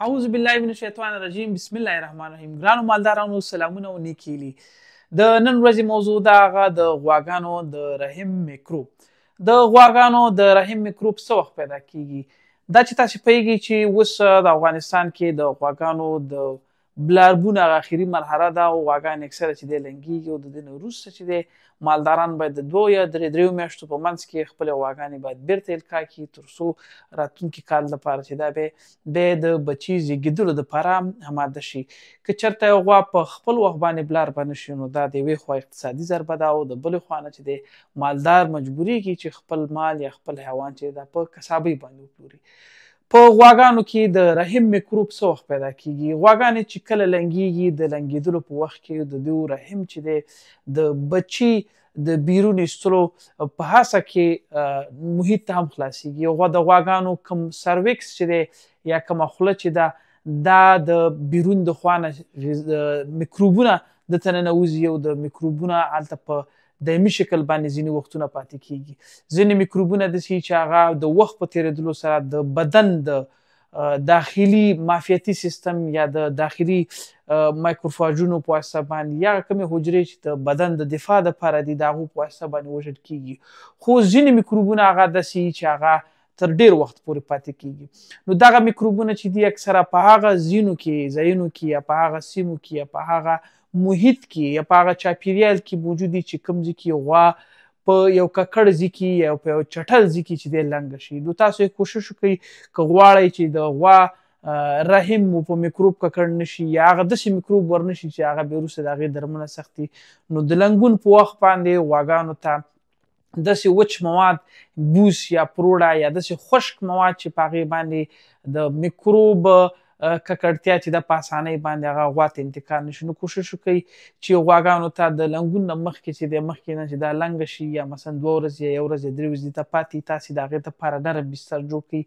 اعوذ بالله من الشیطان الرجیم، بسم الله الرحمن الرحیم. ګرانو مالدارانو، سلامونه او نیکي هیلې. د نن ورځې موضوع دا هغه د غواګانو د رحم میکروب. د غواګانو د رحم میکروب څه وخت پیدا کیږي؟ دا چې تاسو پوهیږئ چې اوس د افغانستان کې د غواګانو د بلاربون هغه اخري مرحله ده او غواګانې اکثره چې دی لنګیږي، او د دې نه وروسته چې دی مالداران باید د 2 یا 3 میاشتو په منځ کې خپلې غواګانې باید بیرته القا کړي، تر څو راتلونکي کال دپاره چې دا به د بچي زیږېدلو دپاره اماده شي. که چېرته یو غوا په خپل وخت باندې بلار باندې شي، نو دا د یوې خوا اقتصادي ضربه ده او د بلې خوا نه چې دی مالدار مجبوریږي چې خپل مال یا خپل حیوان چې دا په کسابۍ باندې وپلوري. په غواګانو کې د رحم میکروب څه وخت پیدا کیږي؟ غواګانې چې کله لنګیږي، د لنګېدلو په وخت کې د دوی رحم چې دی د بچي د بیرون ایستلو په هڅه کې محیط ته هم خلاصیږي. او د غواګانو کوم سرویکس چې دی یا کومه خوله چې ده، دا د بیرون د خوا نه میکروبونه د ته ننوځي او د میکروبونه هلته په دایمي شکل باندې ځینې وختونه پاتې کیږي. ځینې میکروبونه داسې چې هغه د وخت په تېرېدلو سره د بدن د داخلي معافیتي سیستم یا د داخلي مایکروفاجونو په واسطه باندې یا کومې حجرې چې د بدن د دفاع دپاره دي، د هغو په واسطه باندې وژل کیږي. خو ځینې میکروبونه هغه داسې چې هغه تر ډېر وخت پورې پاتې کیږي. نو دغه میکروبونه چې دي اکثره په هغه ځایونو کې یا په هغه سیمو کې یا په هغه محیط کې یا په هغه چاپیریال کې موجود دي چې کوم ځای کې غوا په یو ککړ ځای کې یا په یو چټل ځای کې چې دی لنګه شي. نو تاسو یې کوشش وکړئ که غواړئ چې د غوا رحم مو په میکروب ککړ نه شي یا هغه داسې میکروب ورنه شي چې هغه بیا وروسته د هغې درمنه سختي، نو د لنګون په وخت باندې غواګانو ته داسې وچ مواد، بوس یا پروړه یا داسې خشک مواد چې په هغې باندې د میکروب ککړتیا چې ده په اسانۍ باندې هغه غوا ته انتقال نه شي. نو کوشش وکړئ چې غواګانو ته د لنګون نه مخکې چې دی مخکې نه چې دا لنګه شي یا مثلا 2 ورځې یا 1 ورځ یا 3 ورځې ته پاتې، تاسې د هغې دپاره نرم بستر جوړ کړئ.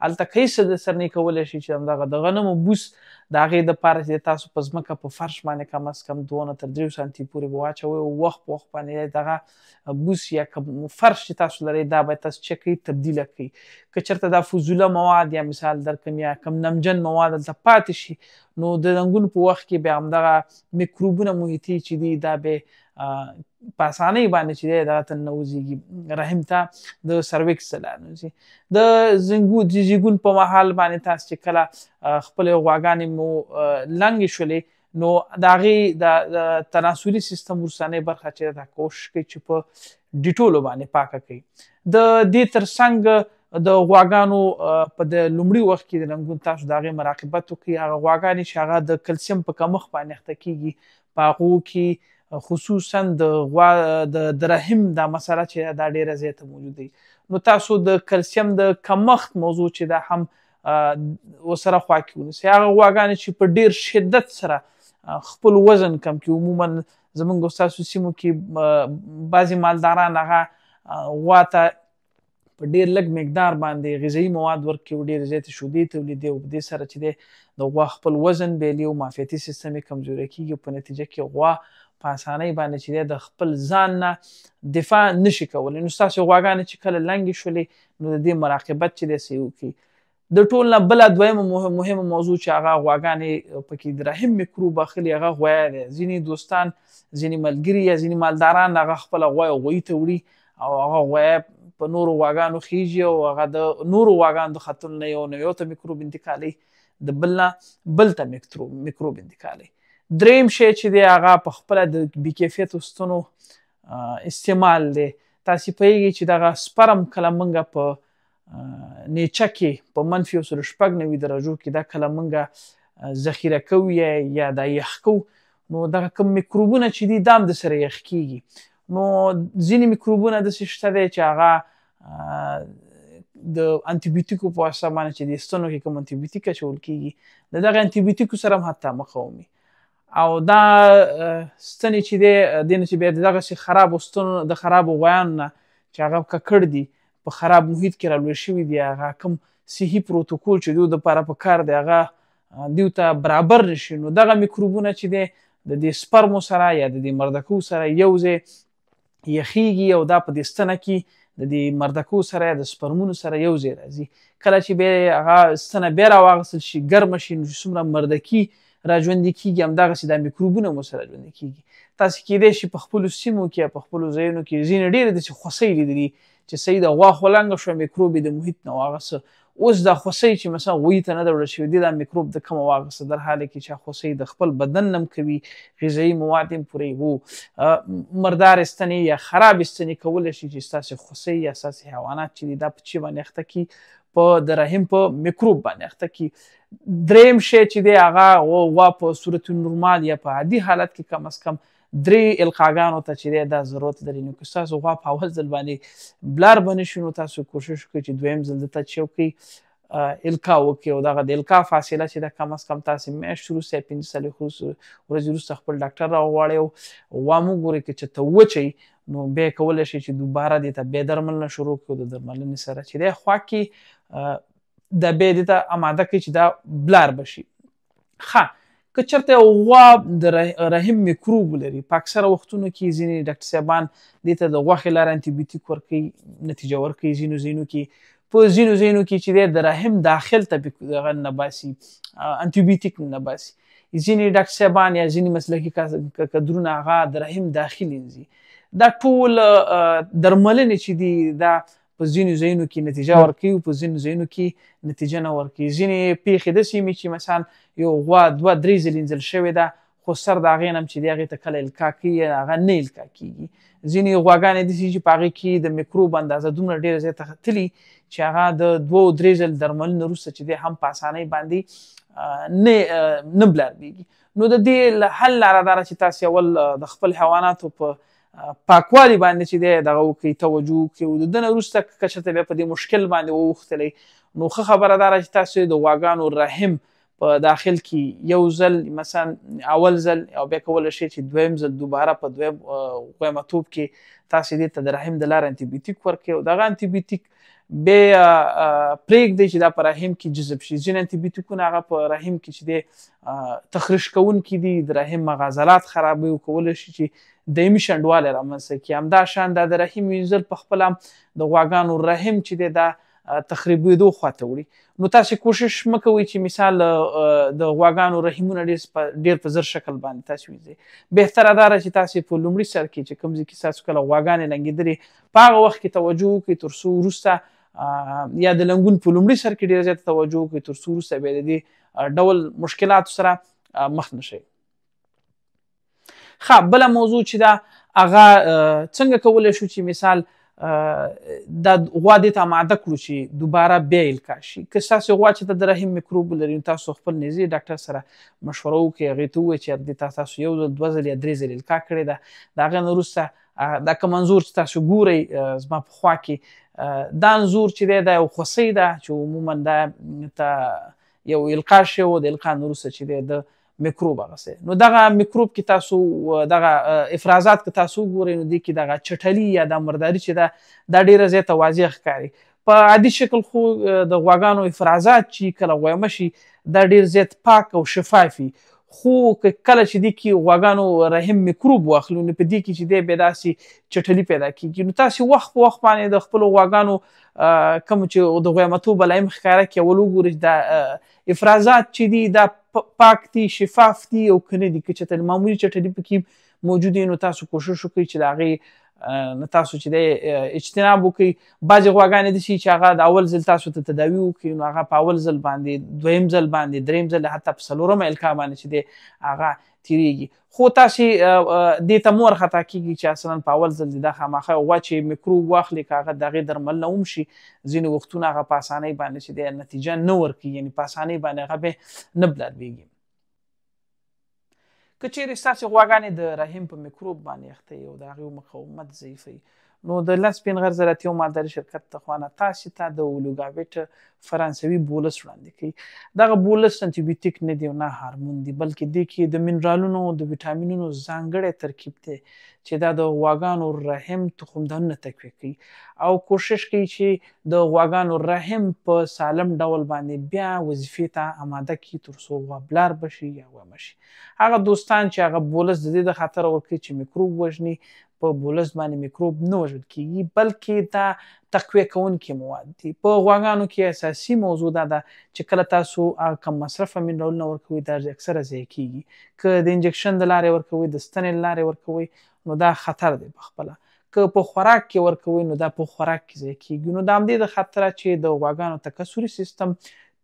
هلته که هېڅ د سر نه کولی شي چې همدغه د غنمو بوس د هغې دپاره چې تاسو په ځمکه په فرش باندې کم از کم 2 نه تر 3 سانتي پورې به واچوئ او وخت په وخت باندې دغه بوس یا کوم فرش چې تاسو لرئ دا باید تاسو چک کړئ، تبدیله کړئ. که چېرته دا فضوله مواد یا مثال درکړم یا کوم نمجن مواد هلته پاتې شي، نو د رنګونو په وخت کې بیا همدغه میکروبونه محیطي چې دي دا به په اسانۍ باندې چې دی دغه ته ننوځېږي، رحم ته د سرویکس ته ننوځي. د زیږون په مهال باندې تاسو چې کله خپلې غواګانې مو لنګې شولې، نو د هغې د تناسلي سیستم وروستنۍ برخه چې ده کوشش کوي چې په ډیټولو باندې پاکه کړي. د دې ترڅنګ د غواګانو په د لومړي وخت کې د لنګون تاسو د هغې مراقبت وکړئ. هغه غواګانې چې هغه د کلسیم په کمښت باندې اخته کیږي، په هغو کې خصوصا د غوا د رحم دا مسله چې دا ډېره زیاته موجود دی. نو تاسو د کلسیم د کمښت موضوع چې دا هم ورسره خوا کې ونیسئ. هغه غواګانې چې په ډېر شدت سره خپل وزن کم کړي، عموما زموږ ستاسو سیمو کې بعضې مالداران هغه غوا ته په ډېر لږ مقدار باندې غذایي مواد ورکوي او ډېر زیاتې شیدې تولیدوي، او په دې سره چې دی د غوا خپل وزن بېلي او معافیتي سیستم یې کمزوری کېږي، او په نتیجه کې غوا په اسانۍ باندې چې دی د خپل ځان نه دفاع نشي کولی. نو ستاسو غواګانې چې کله لنګې شولې، نو د دې مراقبت چې دی صحیح وکړي. د ټول نه بله دویمه مهمه موضوع چې هغه غواګانې پکې د رحم میکروب اخلي، هغه غویی دی. ځینې دوستان، ځینې ملګري یا ځینې مالداران هغه خپله غویه غویي ته وړي او هغه غویی په نورو غواګانو خیژي او هغه د نورو غواګانو د خطر نه یو نه یو ته میکروب انتقالوي، د بل نه بل ته میکروب انتقالوي. دریم شی چې دی هغه په خپله د بې کیفیتو ستنو استعمال دی. تاسې پوهېږئ چې دغه سپرم کله موږ په نیچه کې په -196 درجو کې دا کله موږ ذخیره کوو یا دا یخ کوو، نو دغه کوم میکروبونه چې دي دا هم د سره یخ کېږي. نو ځینې میکروبونه داسې شته دی چې هغه د انتیبیوتیکو په واسطه باندې چې د ستنو کې کوم انتیبیوتیک اچول کېږي، د دغه انتیبیوتیکو سره هم حتی مقاوم وي. او دا ستنې چې دی، دې نه چې بیا د دغسې خرابو ستنو، د خرابو غویانو نه چې هغه ککړ دي، په خراب محیط کې رالوی شوي دي، هغه کوم صحي پروتوکول چې دوی دپاره په کار دی هغه دوی ته برابر نه شي، نو دغه میکروبونه چې دی د دې سپرمو سره یا د دې مردکو سره یو ځای یخیږي او دا په دې ستنه کې د دې مردکو سره د سپرمونو سره یو ځای راځي. کله چې بیا هغه ستنه بیا راواغستل شي، ګرمه شي، نو څومره مردکي را ژوندي کېږي همدغسې دا میکروبونه مو سره ژوندي کېږي. تاسې کېدای شي په خپلو سیمو کې یا په خپلو ځایونو کې ځینې ډېرې داسې خوسۍ لیدلي چې صحیح د غوا خو لنګه شوه، میکروب یې د محیط نه واغسته. اوس دا خوسۍ چې مثلا غویي ته نه ده وړل شوې، دې دا میکروب د کومه واغسته؟ در حال کې چې خوسۍ د خپل بدن نم کوي، غذایي مواد هم پرې وو. مردارې ستنې یا خرابې ستنې کولی شي چې ستاسې خوسۍ یا ستاسې حیوانات چې دي دا په څه باندې اخته کړي، په د رحم په میکروب باندې اخته کړي. دریم شی چې دی هغه غوا په صورت نورمال یا په عادي حالت کې کم از کم درې القاګانو ته چې دی دا ضرورت لري. نو که ستاسو غوا په اول ځل باندې بلار به نه شي، نو تاسو کوشش وکړئ چې دویم ځل دته چې وکړئ القا وکړئ، او دغه د القا فاصله چې ده کم از کم تاسې میاشت وروسته یا 45 ورځې وروسته خپل ډاکټر راوغواړئ او غوا مو ګورئ که چېرته وچئ نو بیا کولی شئ چې دوباره دې ته بیا درملنه شروع کړئ. د درملنې سره چې دی خوا کې دا بیا دې ته اماده کړئ چې دا بلار به شي. ښه، که چېرته یو غوا د رحم میکروب ولري، په اکثره وختونو کې ځینې ډاکټر صاحبان دې ته د غوښې لاره انټيبیوتیک ورکوي، نتیجه ورکوي. ځینو ځایونو کې په ځینو ځایونو کې چې دی د رحم داخل ته دغه نه باسي، انټيبیوتیک نه باسي. ځینې ډاکټر صاحبان یا ځینې مسلکي کدرونه هغه د رحم داخل انځي. دا ټول درملنې چې دي دا په ځینو ځایونو کې نتیجه ورکوي او په ځینو ځایونو کې نتیجه نه ورکوي. ځینې پېښې داسې وي چې مثلا یو غوا 2 3 ځلې اینځل شوې ده، خو سر د هغې نه هم چې دی هغې ته کله القا کوي هغه نه القا کېږي. ځینې غواګانې داسې چې په هغې کې د میکروب اندازه دومره ډېره زیاته ختلي چې هغه د 2 3 ځل درملنې وروسته چې دی هم په اسانۍ باندې نه بلاربېږي. نو د دې حل لاره دا ده چې تاسې اول د خپل حیواناتو په پاکوالي باندې چې دی دغه وکړئ، توجه وکړئ، او د ده نه وروسته که چېرته بیا په دې مشکل باندې واوښتلی، نو ښه خبره دا ده چې تاسې د غواګانو رحم په داخل کې یو ځل مثلا اول ځل او بیا کولی شئ چې دویم ځل دوباره په دویم غویمتوب کې تاسې دې ته د رحم د لارې انټيبیوتیک ورکړئ، او دغه انټيبیوتیک بیا پرېږدئ چې دا په رحم کې جذب شي. ځینې انټيبیوتیکونه هغه په رحم کې چې دی تخریش کوونکي دي، د رحم عضلات خرابوي او کولی شي چې دایمي شنډوالی رامنځته کړي. همدا شان دا د رحم وینځل په خپله د غواګانو رحم چې دی دا تخریبېدو خواته وړي. نو تاسې کوشش مه کوئ چې مثال د غواګانو رحمونه ډېر په زر شکل باندې تاسې وینځئ. بهتره دا ده چې تاسې په لومړي سر کې چې کوم ځای کې ستاسو کله غواګانې لنګېدلې په هغه وخت کې توجه وکړئ، تر څو وروسته یا د لنګون په لومړي سر کې ډېره زیاته توجه وکړئ، تر څو وروسته بیا د دې ډول مشکلاتو سره مخ نه شئ. ښه، بله موضوع چې ده هغه څنګه کولی شو چې مثال دا غوا دې ته اماده کړو چې دوباره بیا القا شي. که ستاسې غوا چې د رحم میکروب ولري، نو تاسو خپل نږدې ډاکټر سره مشوره وکړئ، هغې ته ووایئ چې دې ته تاسو یو ځل، 2 ځل یا 3 ځل القا کړې ده. د هغې نه وروسته دا کوم انځور چې تاسو ګورئ زما په خوا کې دا انځور چې دی دا یو خوسۍ ده چې عموما دا ته یو القا شوی و، د القا نه وروسته چې دی د میکروب هغسې. نو دغه میکروب کې تاسو دغه افرازات که تاسو وګورئ نو دې کې دغه چټلي یا دا مرداري چې ده دا ډېره زیاته واضح ښکاري. په عادي شکل خو د غواګانو افرازات چې کله غویمه شي دا ډېر زیات پاک او شفاف وي، خو کله چې دې کې غواګانو رحم میکروب واخلي نو په دې کې چې دی بیا داسې چټلي پیدا کېږي. نو تاسې وخت په وخت باندې د خپلو غواګانو کوم چې د غویمتوب علایم ښکاره کړي اول وګورئ چې دا افرازات چې دي دا پاک دي، شفاف دي او که نه دي. که چېرته معمولي چټلي پکې موجود وي نو تاسو کوشش وکړئ چې د هغې نه تاسو چې دی اجتناب وکړئ. بعضې غواګانې داسې چې هغه د اول ځل تاسو ته تداوي وکړي نو هغه په اول ځل باندې، دویم ځل باندې، دریم ځل، حتی په څلورمه القا باندې چې دی هغه تېرېږي. خو تاسې دې ته مور خطا کېږي چې اصلا په اول ځل دا خامخا غوا چې میکروب واخلي که هغه د هغې درملنه هم شي، ځینې وختونه هغه په اسانۍ باندې چې دی نتیجه نه ورکوي، یعنې په اسانۍ باندې هغه بیا نه بلاربېږي. که چیرې ستاسې غواګانې د رحم په میکروب باندې اخته وي او د هغې مقاومت ضعیف وي، نو د لس سپین غر زراعتي او مالداري شرکت ته خوا نه تاسې ته د اولوګاویټ فرانسوي بولس وړاندې کوي. دغه بولس انټيبیوتیک نه دی او نه هارمون دی، بلکې دې کې د منرالونو او د ویټامینونو ځانګړی ترکیب دی چې دا د غواګانو رحم تخمدانونه تقویه کوي او کوشش کوي چې د غواګانو رحم په سالم ډول باندې بیا وظیفې ته اماده کړي تر څو غوا بلار به شي یا غوا مه شي. هغه دوستان چې هغه بولس د دې د خاطر ورکوي چې میکروب وژني، په بولس باندې میکروب نه وژل کیږي، بلکې دا تقویه کوونکي مواد دي. په غواګانو کې اساسي موضوع دا ده چې کله تاسو هغه کم مصرفه منرالونه ورکوئ، دا اکثره ضایع کیږي. که د انجکشن د لارې ورکوئ، د ستنې له لارې ورکوئ، نو دا خطر دی په خپله. که په خوراک کې ورکوئ، نو دا په خوراک کې ضایع کیږي. نو د همدې د خاطره چې د غواګانو تکثري سیستم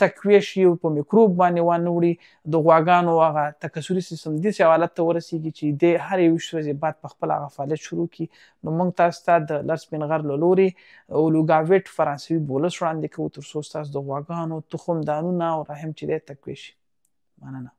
تقویه شي او په میکروب باندې وانه وړي، د غواګانو هغه تکثري سیستم داسې حالت ته ورسیږي چې د هرې 21 ورځې بعد په خپل هغه فعالیت شروع کړي. نو موږ تاسو ته د لر سپین غر له لوري اولوګاویټ فرانسوي بولس وړاندې کوو، تر څو ستاسو د غواګانو تخمدانونه او رحم چې دی تقویه شي. مننه.